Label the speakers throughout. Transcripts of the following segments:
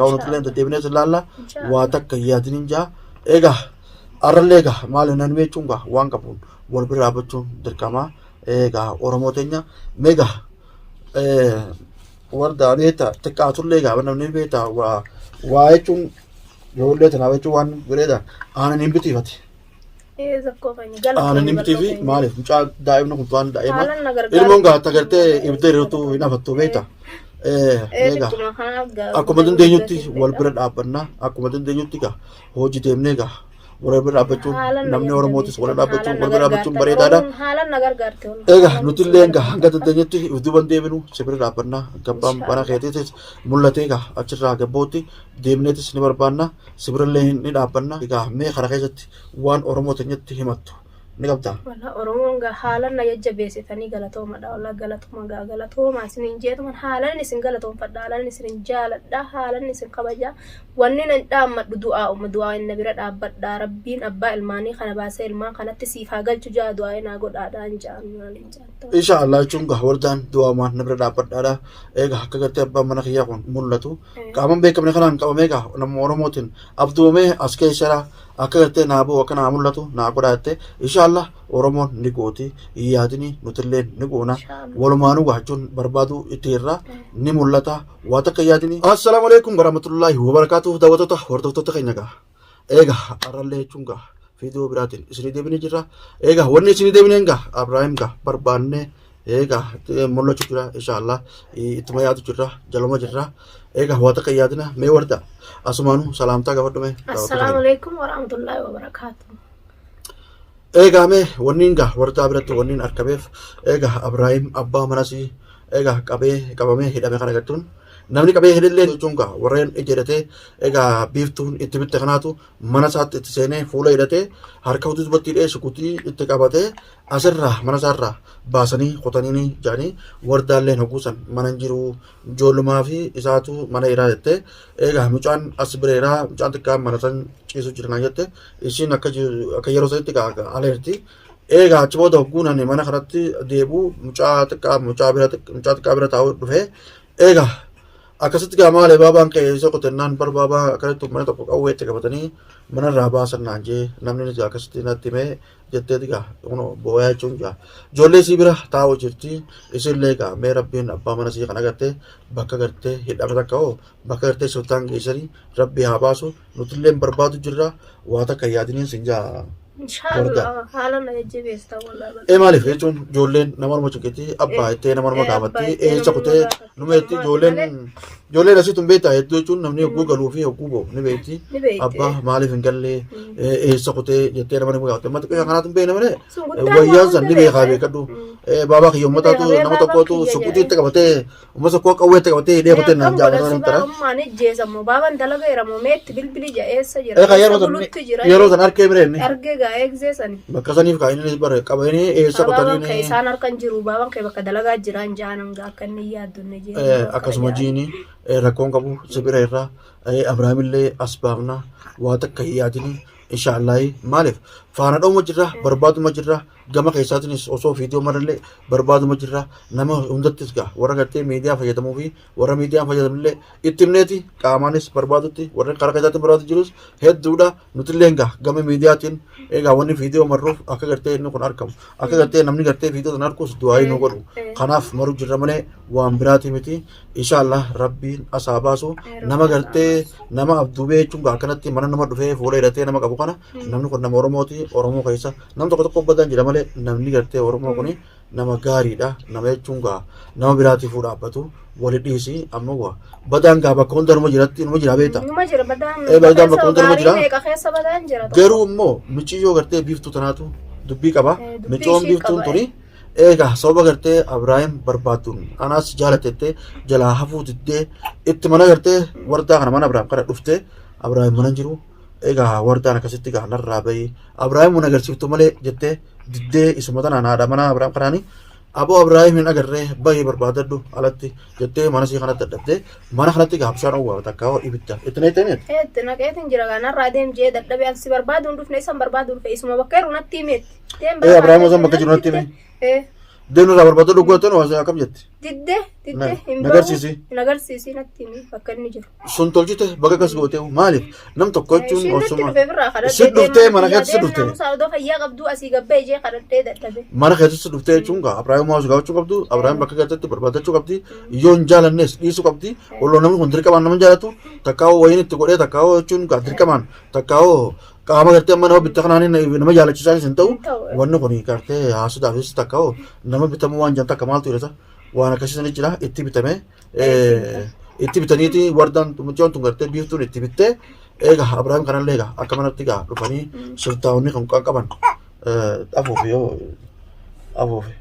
Speaker 1: Takka nuti illee deddeebinee si ilaalla. Waa takka hin yaadin hin jaa. Egaa arrallee egaa maali nan jechuun gaa waan qabuun wal bira dhaabbachuun dirqama. Egaa Oromoo teenya meegaa warda beekta xiqqaatullee egaa namni beekta waa waa jechuun ijoollee tanaaf jechuun waan bareeda aanan hin bitiifate. Aanan hin bitiifi maaliif mucaa daa'imni kun waan daa'ima
Speaker 2: Haalaan na gargaara.
Speaker 1: ilmoon gaa tagartee ibidda hiriirtu hin afattu beekta. Egaa akkuma dandeenyutti wal bira dhaabbanna akkuma dandeenyutti gaa hojii deemnee gaa wal bira dhaabbachuun namni Oromootis wal dhaabbachuun wal bira dhaabbachuun bareedaadha.
Speaker 2: Haalaan na gargaarte.
Speaker 1: Egaa nuti illee egaa hanga dandeenyetti if duuban deebinu si bira dhaabbanna gabbaan mana keetiitis mul'atee egaa achirraa gabbootti deemneetis ni barbaanna si birallee ni dhaabbanna egaa mee kana keessatti waan Oromoo teenyatti himattu ni qabdaa.
Speaker 2: Walaa Oromoon gaa haalaan na jajjabeessitanii galatoomadha. Walaa galatuma gaa galatooma isiniin jeetuman haalaan isin galatoomfadha. Haalaan isin jaaladha. Haalaan isin kabaja. Wanni nan dhaammadhu du'aa uma du'aa inni bira dhaabbadha. Rabbiin abbaa ilmaanii kana baasee ilmaan kanatti siif haa galchu jaa du'aa naa godhaadhaan jaan maaliin jaan.
Speaker 1: Insha Allah jechuun gaa wardaan du'aamaan na bira dhaabbadhaadha. Egaa akka gartee abbaan mana kiyyaa kun mul'atu. Qaaman beekamne kanaan qabamee gaa nama Oromootiin abduumee as keessara akka gartee naa bu'u akka naa mul'atu naa godhaa jettee insha Allah Oromoon ni gooti hin yaadini nutillee ni goona. Walumaanuu gaa jechuun barbaaduu itti irraa ni mul'ata waa takka hin yaadini. Assalaamu alaikum warahmatullahi wabarakatuh daawwattoota hordoftoota keenya gaa. Egaa har'allee jechuun gaa viidiyoo biraatiin isinii deebinee jirra. Egaa wanni isinii deebineen gaa Abrahaam gaa barbaannee egaa mul'achuu jira inshaallah ittuma yaadu jirra jaluma jirra. Egaa waa takka yaadina mee warda asumaanuu salaamtaa gaafadhu mee.
Speaker 2: Assalaamu alaikum warahmatullahi wabarakaatuh.
Speaker 1: Egaa mee wanniin gaa wardaa biratti wanniin argameef egaa Abrahaam abbaa manasii egaa qabee qabamee hidhame kana gartuun namni qabee hidhellee jechuun gaa warreen ija hidhatee egaa biiftuun itti bitte kanaatu mana isaatti itti seenee fuula hidhatee harka utuu duubatti hidhee shukutii itti qabatee asirraa mana isaarraa baasanii kutanii jedhanii wardaalleen hoguusan mana hin jiru ijoollumaa fi isaatu mana hiraa jettee egaa mucaan as bira hiraa mucaan xiqqaan mana san ciisu jira naan jette isiin akka akka yeroo sanitti ala jirti. Egaa achi booda hogguun ani mana kanatti deebi'u mucaa xiqqaa mucaa bira mucaa xiqqaa bira taa'u dhufee egaa akkasitti gaa maali baabaan ka'e isa qotennaan bar baabaa akkanatti mana tokko qawwee itti qabatanii manarraa baasan naan jee namni ni akkasitti natti himee jetteeti gaa kunoo booyaa jechuun gaa ijoollee isii bira taa'u jirti isillee gaa mee rabbiin abbaa mana isii kan agartee bakka gartee hidhame takka hoo bakka gartee sultaan geessanii rabbi haa baasu nutillee barbaadu jirra waa takka yaadiniin sin jaa.
Speaker 2: Inshallah haala na jajjabeessa wallahi.
Speaker 1: Ee maaliif jechuun ijoolleen nama orma cinqiti abbaa jettee nama orma gaafatti eessa kutee numa jetti ijoolleen ijoolleen asitti hin beektaa hedduu jechuun namni hogguu galuu fi hogguu ba'u ni beekti
Speaker 2: Ni beekti.
Speaker 1: abbaa maaliif hin gallee eessa kutee jettee nama ni gaafatti amma xiqqoo kanaatu hin beekne malee
Speaker 2: Sun guddaan
Speaker 1: wayyaan
Speaker 2: waan
Speaker 1: san ni
Speaker 2: hunda
Speaker 1: beekaa
Speaker 2: beeka.
Speaker 1: beekadhu baabaa kiyya ummataatu
Speaker 2: Ni beeka,
Speaker 1: nama
Speaker 2: baabaan
Speaker 1: tokkootu
Speaker 2: kiyya
Speaker 1: suqutii itti
Speaker 2: jedhee.
Speaker 1: qabatee Uummata tokkoo qawwee itti qabatee hidhee kutee naan
Speaker 2: Akkam godha
Speaker 1: jaamata
Speaker 2: si
Speaker 1: namni tara.
Speaker 2: baabummaan ijjeesamu baaban dalageera moo meetti bilbili ja eessa jira
Speaker 1: Egaa yeroo
Speaker 2: eessa
Speaker 1: san
Speaker 2: bulutti jira
Speaker 1: yeroo san harkee bira inni
Speaker 2: argee gaa eegsee sani
Speaker 1: bakka saniif kaa inni bare qabanii eessa
Speaker 2: baaban kee
Speaker 1: qotanii
Speaker 2: isaan harkan jiru baaban kee bakka dalagaa jiraan jaanan gaa akka inni yaaddunne jee
Speaker 1: akkasuma jiini rakkoon qabu sibira irraa Abrahaamillee as baafna waa takka hin yaadini inshaallahi maaliif faana dhawma jirra barbaaduma jirra Gama keessaatiinis osoo viidiyoo marallee barbaaduma jirra. Nama hundattis gaa warra gartee miidiyaa fayyadamuu fi warra miidiyaa hin fayyadamnellee itti himneeti qaamaanis barbaadutti warra karaa keessaatiin barbaadu jirus hedduudha. Nutillee gaa gama miidiyaatiin egaa wanni viidiyoo marruuf akka gartee inni kun argamu akka gartee namni gartee viidiyoo sana argus du'aayii nu godhu. Kanaaf maru jirra malee waan biraatii miti. Inshaallah rabbiin as haa baasu. Nama gartee nama abduubee jechuun gaa akkanatti mana nama dhufee fuula hidhatee nama qabu kana namni kun nama Oromooti. Oromoo keessa Nam tokko tokko badaan jira malee namni gartee Oromoo kuni nama gaariidha. Nama jechuun gaa nama biraatiifuu dhaabbatu wali dhiisi amma gaa badaan gaa bakka hunda numa jiratti numa jira beekta.
Speaker 2: Numa jira badaan.
Speaker 1: Ee, badaan bakka hunda numa jira.
Speaker 2: Gaarii meeqa keessa badaan jira. tokko.
Speaker 1: Garuu immoo miciyyoo gartee biiftuu tanaatu dubbii qaba.
Speaker 2: Ee, dubbii
Speaker 1: Miciyyoon
Speaker 2: ishii
Speaker 1: biiftuun
Speaker 2: qaba,
Speaker 1: tuni eegaa sababa gartee Abrahaam barbaadduun anaas jaalatettee jalaa hafuu diddee itti mana gartee wardaa kana mana Abrahaam kana dhuftee Abrahaam mana hin jiru. Egaa wardaan akkasitti gaa narraa bahi Abrahaam mun agarsiiftu malee jettee diddee isuma tanaan haadha manaa Abrahaam kanaani aboo Abrahaam hin agarree bahi barbaadadhu alatti jettee mana sii kanatti dadhabdee mana kanatti gaa bishaan owwaa takka hoo ibidda itti naqxee miti.
Speaker 2: Eetti naqeetiin jira gaa narraa deem jee dadhabee an si barbaadu hin dhufne isan barbaadu dhufe isuma bakka jiru natti himeetti. Deem
Speaker 1: Ee Abrahaam osoo bakka jiru natti hime.
Speaker 2: Ee.
Speaker 1: Deemnu irraa barbaadda dhugaa ta'an waan akkam jetti.
Speaker 2: Didde didde hin
Speaker 1: Na
Speaker 2: bahu.
Speaker 1: agarsiisi.
Speaker 2: Hin agarsiisi natti himi bakka inni jiru.
Speaker 1: Sun tolchite baga akkas goote maaliif nam tokko jechuun
Speaker 2: Ishiin natti
Speaker 1: osuma
Speaker 2: dhufe birraa kadhadhee
Speaker 1: Si dhuftee mana
Speaker 2: deemaa
Speaker 1: keessa si dhuftee?
Speaker 2: Naamusa odoo fayyaa qabduu asii gabbee ishee kadhadhee dadhabe.
Speaker 1: Mana keessatti dhuftee jechuun gaa Abiraayim Maawus gaafachuu qabdu, Abiraayim bakka galtetti barbaadachuu qabdi, yoo hin jaalannes dhiisuu qabdi. Walloo namni kun dirqamaan nama hin jaalatu, takkaa'oo wayiin itti godhee takkaa'oo jechuun gaa dirqamaan takkaa'oo qaama gartee amma nama bitta kanaan nama jaalachisaanis hin ta'u.
Speaker 2: Hin ta'u.
Speaker 1: Wanni kun gartee haasuudhaafis takkaa'oo nama bitamuu waan jiran takka maaltu jedhata waan akkasii sani jira itti bitamee itti bitaniiti wardaan mucaan tun gartee biiftuun itti bittee eega Abiraayim kanallee egaa akka manatti egaa dhufanii shiftaa'onni kan qaban afuufi yoo afuufi.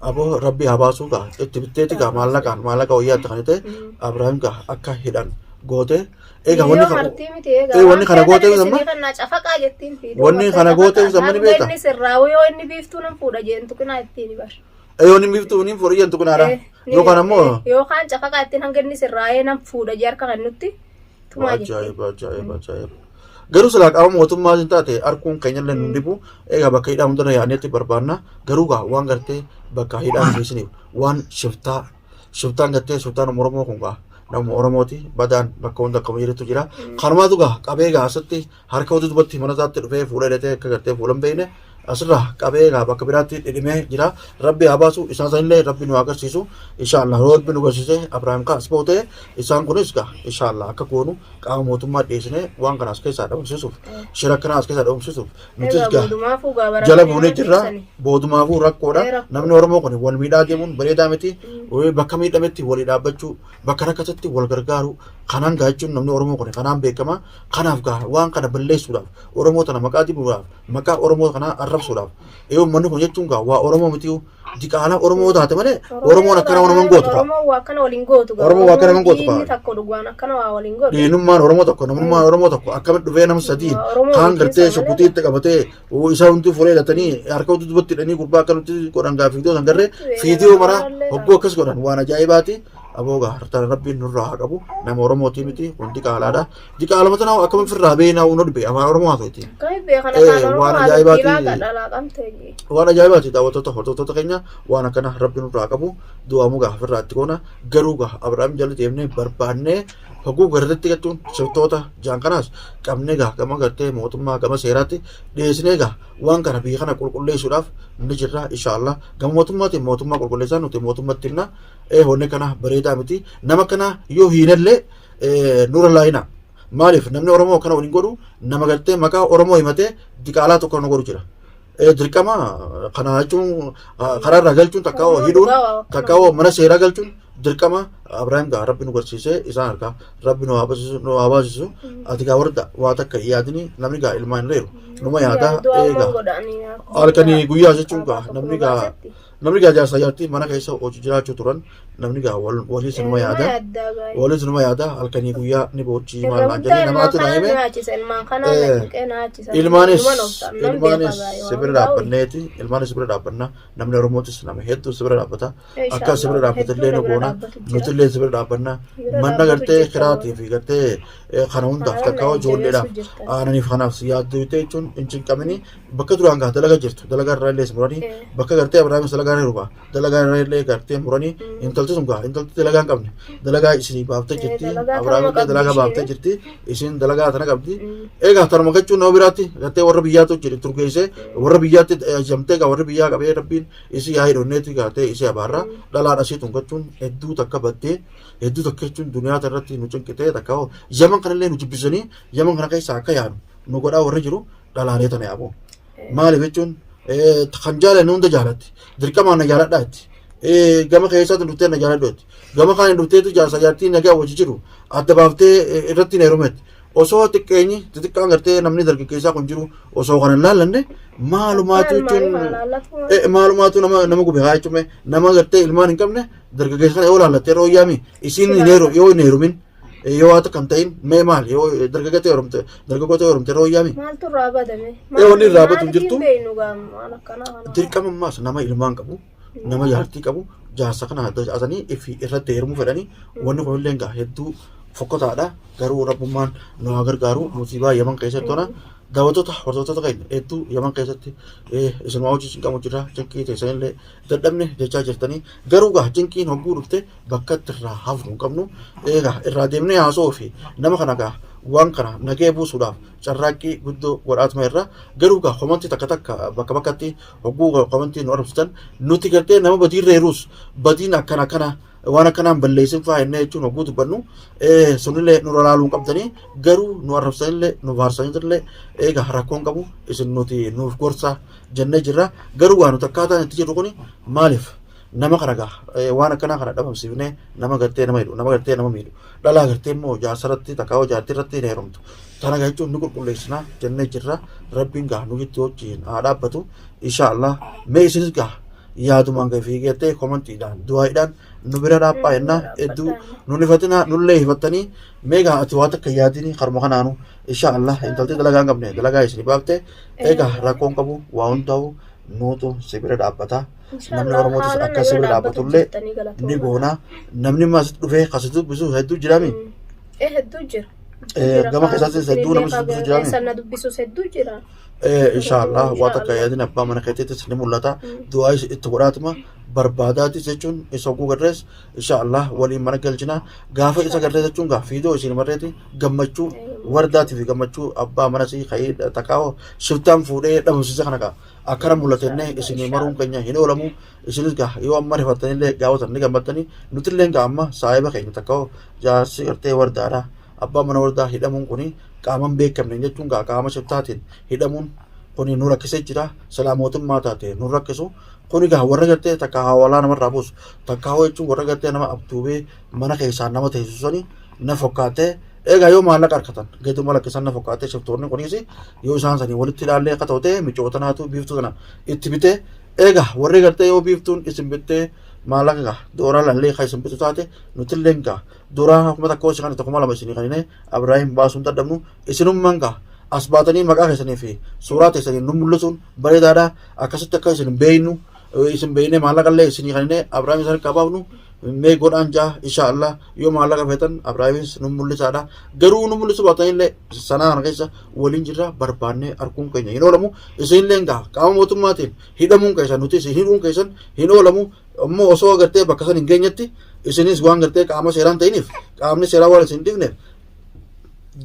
Speaker 1: Aboo rabbi haa baasuu gaa itti bitteeti gaa maallaqaan maallaqa wayyaatti kan ta'e Abiraayim gaa akka hidhan goote egaa wanni
Speaker 2: Yoo
Speaker 1: kana
Speaker 2: martii miti egaa.
Speaker 1: ee, wanni kana goote amma
Speaker 2: Isinii kannaa cafaqaa jettiin fiidoo.
Speaker 1: Wanni kana goote amma ni beekta.
Speaker 2: Inni sirraa yoo inni biiftuu nan fuudha jeen tuqinaa ittiin bar.
Speaker 1: Ee, wanni biiftuu ni fuudha jentu kunaadha yookaan ammoo
Speaker 2: Yookaan cafaqaa ittiin hanga inni sirraa'ee nan fuudha jee harka kennutti tumaa jettiin.
Speaker 1: Ajaa'iba ajaa'iba ajaa'iba. Garuu silaa qaama mootummaa hin taate arguun keenyallee nu dhibu. Egaa bakka hidhaa hundarra yaadneetti barbaanna. Garuu gaa waan gartee bakka hidhaa hin geessiniif waan shiftaa shiftaan gartee shiftaan Oromoo kun gaa nama Oromooti badaan bakka hunda akkuma jirutu jira. Kanumaatu gaa qabee gaa asitti harka walitti dubatti mana isaatti dhufee fuula hidhatee akka gartee fuula hin beekne asirraa qabee gaa bakka biraatti dhidhimee jira. Rabbi haa baasu isaan sanillee rabbi nu haa agarsiisu. Inshaallah yoo rabbi nu agarsiise Abiraahim kaas bootee isaan kunis gaa inshaallah akka goonu qaama mootummaa dhiyeessinee waan kana as keessaa dhabamsiisuuf shira akkanaa as keessaa dhabamsiisuuf nutis
Speaker 2: Egaa
Speaker 1: gaa
Speaker 2: boodumaafuu gaa bara
Speaker 1: jala buunee jirra boodumaafuu
Speaker 2: Ee,
Speaker 1: rakkoodha
Speaker 2: rakkoo.
Speaker 1: namni Oromoo kun wal miidhaa deemuun bareedaa miti bakka miidhametti walii dhaabbachuu bakka rakkatatti wal gargaaru kanaan gaa jechuun namni Oromoo kun kanaan beekama kanaaf gaa waan kana balleessuudhaaf Oromoo tana maqaa dibuudhaaf maqaa Oromoo kanaa arrabsuudhaaf ee uummanni kun jechuun gaa waa Oromoo miti diqaalaa Oromoo taate malee Oromoon akkana waan naman gootu kaa.
Speaker 2: Oromoon waa akkana waliin gootu gaa.
Speaker 1: Oromoon waa akkana naman gootu kaa.
Speaker 2: Diinni takko dhugaan akkana waa waliin godhu.
Speaker 1: Diinummaan Oromoo tokko namummaan Oromoo tokko akkamitti dhufee nama sadiin
Speaker 2: Waa Oromoo
Speaker 1: kaan
Speaker 2: waliin
Speaker 1: gartee
Speaker 2: keessa malee
Speaker 1: shukutii itti qabatee isa hundi fuulee hidhatanii harka hundi duubatti hidhanii gurbaa akkanatti godhan gaa fiidiyoo san garree fiidiyoo maraa hogguu akkas godhan waan ajaa'ibaati. Aboo gaa hartaan rabbiin nurraa haa qabu nama Oromootii miti kun diqaalaadha. Diqaalama tanaa akkamiin firraa beeknaa uno dhibe afaan Oromoo haa ta'uti.
Speaker 2: Akkamitti beekan
Speaker 1: Ee,
Speaker 2: afaan Oromoo
Speaker 1: waan
Speaker 2: haa
Speaker 1: ajaa'ibaati.
Speaker 2: dubbii dhalaa qabte.
Speaker 1: Waan ajaa'ibaati daawwattoota hordoftoota keenya waan akkana rabbi nurraa qabu du'aamu gaa ofirraa itti goona garuu gaa Abiraam jala deemnee barbaannee hoguu garasitti jechuun shiftoota jaan kanaas qabnee gaa gama gartee mootummaa gama seeraatti dhiyeessinee gaa waan kana biyya kana qulqulleessuudhaaf ni jirra inshaallah gama mootummaatiin mootummaa qulqulleessaa nuti mootummatti himna ee wanni kana bareedaa miti nama kana yoo hiinellee nurra laayina maaliif namni Oromoo kana waliin godhu nama gartee maqaa Oromoo himatee diqaalaa tokko nu godhu jira. Dirqama kana jechuun karaa irraa galchuun takka hidhuun takka mana seeraa galchuun dirqama Abiraahim gaa rabbi nu garsiisee isaan harkaa rabbi nu haa baasisu nu haa baasisu ati gaa warda waa takka hin yaadini namni gaa ilmaan hin reeru numa yaada eegaa halkanii guyyaa jechuun gaa namni gaa Namni gaa jaarsaa jaartii mana keessa hojii jiraachuu turan namni gaa waliis numa yaada waliis numa yaada halkanii guyyaa ni boochii maal naan jedhee namaatu na hime ilmaanis ilmaanis si bira dhaabbanneeti ilmaanis si bira dhaabbanna namni Oromootis nama hedduu si bira dhaabbata akka si bira dhaabbatillee nu goona nutillee si bira dhaabbanna manna gartee kiraatii fi gartee kana hundaaf takka ijoolleedhaaf aananiif kanaaf si yaadduu jechuun hin cinqamini bakka duraan gaa dalaga jirtu dalagaa irraa illee muranii bakka gartee Abrahaamis dalagaa irra gaa dalagaa irraa illee gartee muranii intalti sun gaa intalti dalagaa hin qabne dalagaa isinii baaftee jirti
Speaker 2: dalagaa
Speaker 1: Abrahaam
Speaker 2: tanuma
Speaker 1: illee dalagaa
Speaker 2: qabdi
Speaker 1: baaftee jirti isin dalagaa tana qabdi egaa tanuma jechuun nama biraatti gartee warra biyyaatu jira turgeessee warra biyyaatti ajamtee gaa warri biyyaa qabee rabbiin isii haa hidhonneetti gartee isii abaarra dhalaan asii tun jechuun hedduu takka baddee hedduu takka jechuun duniyaa irratti nu cinqitee takka yaman kanallee nu jibbisanii yaman kana keessaa akka yaadu nu godhaa warri jiru dhalaalee tana yaaboo. Maaliif jechuun kan jaalanne hunda jaalatti. Dirqamaan na jaaladhaa jetti. Gama keessaatti dhuftee na jaaladhu jetti. Gama kaan dhufteetu jaarsa jaartii nagaa wajji jiru adda baaftee irratti na heerumetti. Osoo xiqqeenyi xixiqqaan gartee namni dargaggeessaa kun jiru osoo kana hin laallanne maalumaatu jechuun maalumaatu nama nama gube haa jechuun nama gartee ilmaan hin qabne dargaggeessa kana yoo laallatte yeroo yaami isiin hin heeru yoo hin heerumin Yoo haa takka hin ta'in mee maal yoo dargaggoota heerumte dargaggoota heerumte yeroo yaami.
Speaker 2: Maaltu irraa badame?
Speaker 1: Ee, wanni irraa badu hin jirtu.
Speaker 2: Maaliif hin beeknu gaa waan akkanaa kana.
Speaker 1: Dirqama ammaas nama ilmaan qabu nama jaartii qabu jaarsa kana asanii ifi irratti heerumuu fedhanii wanni kun illee gaa hedduu fokkotaadha garuu rabbummaan nu haa gargaaru musiibaa yaman keessatti tona Daawwattoota hordoftoota keenya hedduu Yaman keessatti isin waa hojii cinqamu jira cinqii teessanillee dadhabne jechaa jirtanii garuu gaa cinqiin hogguu dhufte bakka itti irraa hafnu hin qabnu egaa irraa deemnee haasa'uu fi nama kana gaa waan kana nagee buusuudhaaf carraaqqii guddoo godhaatuma irra garuu gaa komantii takka takka bakka bakkatti hogguu komantii nu arrabsitan nuti gartee nama badiirra jiruus badiin akkana akkana waan akkanaan balleessin faa jennee jechuun hogguu dubbannu sunillee nurra laaluu hin qabdanii garuu nu arrabsanillee nu faarsanillee eega rakkoon qabu isin nuti nuuf gorsa jennee jirra garuu waa nuti akkaataan itti jirru kuni maaliif nama kana gaa waan akkanaa kana dhabamsiifnee nama gartee nama hidhu nama gartee nama miidhu dhalaa gartee immoo jaarsarratti takkaa jaartii irratti hin heerumtu tana gaa jechuun ni qulqulleessina jennee jirra rabbiin gaa nu gitti wajjin haa dhaabbatu insha Allah mee isinis gaa yaadumaan gad fiigeettee komantiidhaan du'aayiidhaan nu bira dhaaphaa jennaa hedduu nun hifatinaa nullee hifattanii mee gaa ati waa takka yaadini karuma kanaanu insha Allah intalti dalagaa hin qabne dalagaa isin baafte egaa rakkoon qabu waa hundaa'u nuutu si bira dhaabbata namni Oromootis akka si bira dhaabbatullee ni goona namni immoo asitti dhufee kasi dubbisu hedduu jiraami.
Speaker 2: Hedduu jira.
Speaker 1: Gama keessattis hedduu namni si dubbisu jiraami.
Speaker 2: Sana dubbisus hedduu jira.
Speaker 1: Inshallah waa takka yaadin abbaa mana keetiitis ni mul'ata. Du'aa itti godhaatuma barbaadaatis jechuun isa oguu garrees inshallah waliin mana galchina. Gaafa isa garree jechuun gaa fiidoo isin marreeti gammachuu wardaatii fi gammachuu abbaa mana sii ka'ee takkaa shiftaan fuudhee dhabamsiisa kana gaa akkana mul'atenne isin maruun keenya hin oolamu. Isinis gaa yoo amma rifattanillee gaafatan ni gammattanii nutillee gaa amma saahiba keenya takka jaarsi gartee wardaadha. Abbaan mana wardaa hidhamuun kuni qaama hin beekamneen jechuun gaa qaama shiftaatiin hidhamuun kuni nu rakkisee jira. Silaa mootummaa taate nu rakkisu. Kuni gaa warra gartee takka hawaalaa namarraa buusu takka hawaa jechuun warra gartee nama abduubee mana keessaan nama teessisu sani na fokkaatee egaa yoo maallaqa harkatan gaduma lakkisan na fokkaatee shiftoonni kunis yoo isaan sanii walitti ilaallee akka ta'u ta'e micootanaatu biiftuu sana itti bitee egaa warri gartee yoo biiftuun isin bittee maallaqa gaa doolaa lallee kan isin bitu taate nutillee gaa Duraa 1000 isin kan 2000 isinii kanine Abraahim baasuun dadhabnu isinummaan gaa as baatanii maqaa keessanii fi suuraa teessanii nu mul'isuun bareedaadha akkasitti akka isin beeynu isin beeynee maallaqa illee isinii kanine Abraahim isin harkaa baafnu mee godhaan jaa insha Allah yoo maallaqa feetan Abraahimis nu mul'isaadha garuu nu mul'isuu baatanillee sanaa kana keessa waliin jirra barbaannee arguun keenya hin oolamu isinillee gaa qaama mootummaatiin hidhamuun keessan nuti isin hidhuun keessan hin oolamu Ammoo osoo gartee bakka san hin geenyetti isinis waan gartee qaama seeraan ta'iniif qaamni seeraa waan isin dhifneef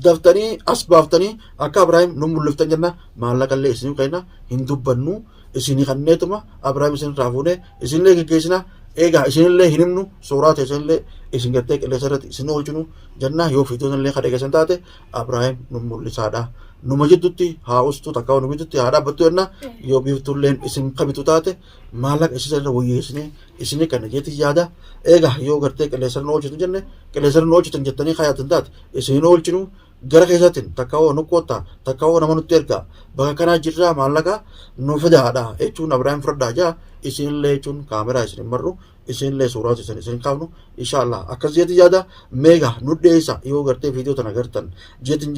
Speaker 1: daftanii as baaftanii akka Abrahaam nu mul'iftan jenna maallaqa illee isin kenna hin dubbannu isinii kanneetuma Abrahaam isin irraa fuunee isinillee geggeessina eegaa isinillee hin himnu suuraa teessanillee isin gartee qilleensa irratti isin oolchinu jenna yoo fiitoon illee kan eegessan taate Abrahaam nu mul'isaadha. Numa jidduutti haa ustu takka numa jidduutti haa dhaabbattu jenna yoo biiftuulleen isin qabitu taate maallaqa isii irra wayyeessinee isinii kana jeetii yaada eega yoo gartee qilleensarra nu oolchitu jenne qilleensarra nu oolchitan jettanii kaayatan taate isin hin oolchinu gara keessaatiin takka hoo nu koottaa takka hoo nama nutti ergaa bakka kanaa jirraa maallaqa nu fidaadha jechuun Abrahaam fudhadhaa jaa isinillee jechuun kaameraa isin hin marru isinillee suuraa isin isin kaafnu inshaallah akkas jeetii yaada meega nu dhiyeessa yoo gartee viidiyoo tana gartan jeetiin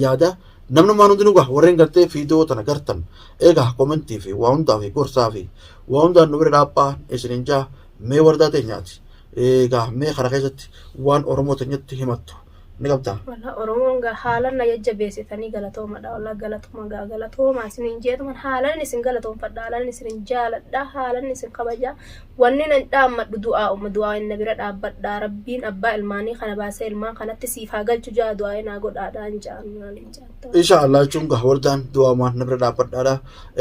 Speaker 1: yaada Namnummaan hundinuu gaa warreen gartee fiidiyoo tana gartan egaa komentii fi waa hundaa fi gorsaa fi waa hundaan nu bira dhaaphaa isinin jaa mee wardaa teenyaati egaa mee kana keessatti waan Oromoo teenyatti himattu ni qabdaa.
Speaker 2: Wallah Oromoon gaa haalan na jajjabeessitanii galatoomadha wallah galatuma gaa galatooma isinin jeetuman haalan isin galatoomfadha haalan isin jaaladha haalan isin kabaja Wanni nan dhaammadhu du'aa'uma du'aa'iin na bira dhaabbadhaa rabbiin abbaa ilmaanii kana baasee ilmaan kanatti siif haa galchu ja'a du'aa'ii naa godhaadhaan ja'an maaliin ja'an ta'u.
Speaker 1: Insha Allah jechuun gaa waldaan du'aamaan na bira dhaabbadhaadha.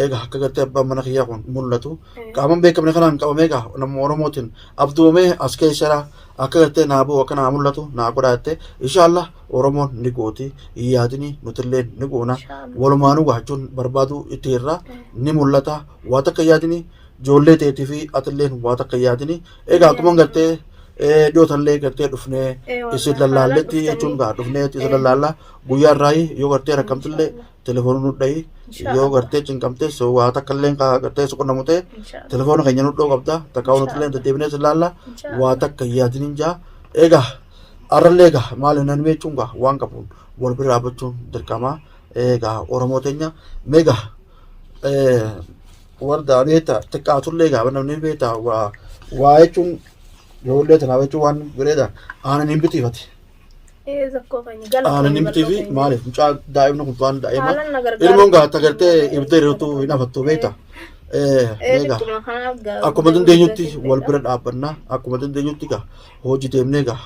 Speaker 1: Egaa akka gartee abbaan mana kiyyaa kun mul'atu. Qaaman beekamne kanaan qabamee gaa nama Oromootiin abduumee as keessara akka gartee naa bu'u akka naa mul'atu naa godhaa jettee insha Allah Oromoon ni gooti hin yaadini nutillee ni goona. Walumaanuu gaa jechuun barbaaduu itti irraa ni mul'ata waa takka yaadini Ijoollee teetii fi atilleen waa takka hin yaadini. Egaa akkuma gartee dhiyootallee gartee dhufnee isin lallaalletti jechuun gaa dhufnee isin lallaalla guyyaa irraa yoo gartee rakkamtillee telefoona nu dhahi yoo gartee cinqamtes waa takka illee gartee si qunnamu ta'e telefoona keenya nu dhoo qabda takka nutillee deddeebinee isin laalla waa takka hin yaadinin jaa egaa arrallee egaa maali namni jechuun gaa waan qabuun wal bira dhaabbachuun dirqama egaa Oromoo teenya meegaa Wardaa beekta xiqqaatullee gaafa namni beekta waa waa jechuun ijoollee tanaaf jechuun waan bareeda aanan hin bitiifate.
Speaker 2: Ee zakkoo keenya galatoomii
Speaker 1: Aananii mitii
Speaker 2: bal'oo
Speaker 1: fi
Speaker 2: keenya.
Speaker 1: maaliif mucaa daa'imni kun waan daa'ima
Speaker 2: Haalan na gargaaru.
Speaker 1: ilmoon gaa tagartee ibidda hiriirtu hin afattu beekta.
Speaker 2: Ee
Speaker 1: Meegaa
Speaker 2: xiqquma kanaaf gaa
Speaker 1: akkuma dandeenyutti wal bira dhaabbanna akkuma dandeenyutti gaa hojii deemnee gaa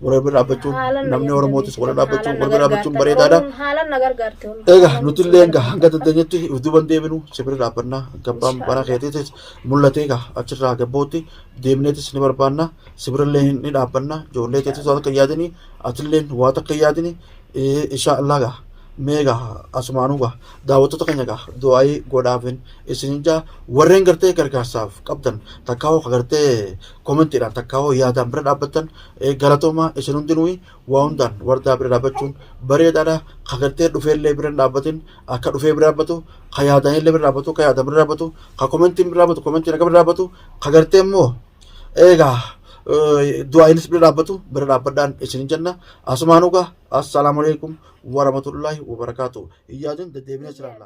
Speaker 1: wal bira dhaabbachuun
Speaker 2: Haalan na
Speaker 1: namni Oromootis wal dhaabbachuun
Speaker 2: haalan
Speaker 1: wal
Speaker 2: na
Speaker 1: bira dhaabbachuun
Speaker 2: gargaartan.
Speaker 1: bareedaadha.
Speaker 2: Oromoon haalan na gargaarte wallah.
Speaker 1: Egaa
Speaker 2: Haalan
Speaker 1: nuti
Speaker 2: isin
Speaker 1: illee egaa
Speaker 2: gargaarta.
Speaker 1: hanga dandeenyetti if duuban deebinu si bira dhaabbanna gabbaan bara
Speaker 2: Inshaallah.
Speaker 1: keetiitis mul'atee egaa achirraa gabbootti deemneetis ni barbaanna si birallee ni dhaabbanna ijoollee teetis waa takka hin yaadini atilleen waa takka hin yaadini insha Allah gaa mee gaa asumaanuu gaa daawwattoota keenya gaa du'aayii godhaafin isinin jaa warreen gartee gargaarsaaf qabdan takkaawoo ka gartee komentiidhaan takkaawoo yaadaan bira dhaabbattan galatoomaa isin hundinuu waa hundaan wardaa bira dhaabbachuun bareedaadha ka gartee dhufeellee bira hin dhaabbatin akka dhufee bira dhaabbatu ka yaadaanillee bira dhaabbatu ka yaadaan bira dhaabbatu ka komentiin bira dhaabbatu komentiin akka bira dhaabbatu ka gartee immoo eegaa du'aayinis bira dhaabbatu bira dhaabbadhaan isin jenna asumaanuu gaa assalaamu alaikum warahmatullaahi wabarakaatu hin yaadin deddeebinee jiraalla.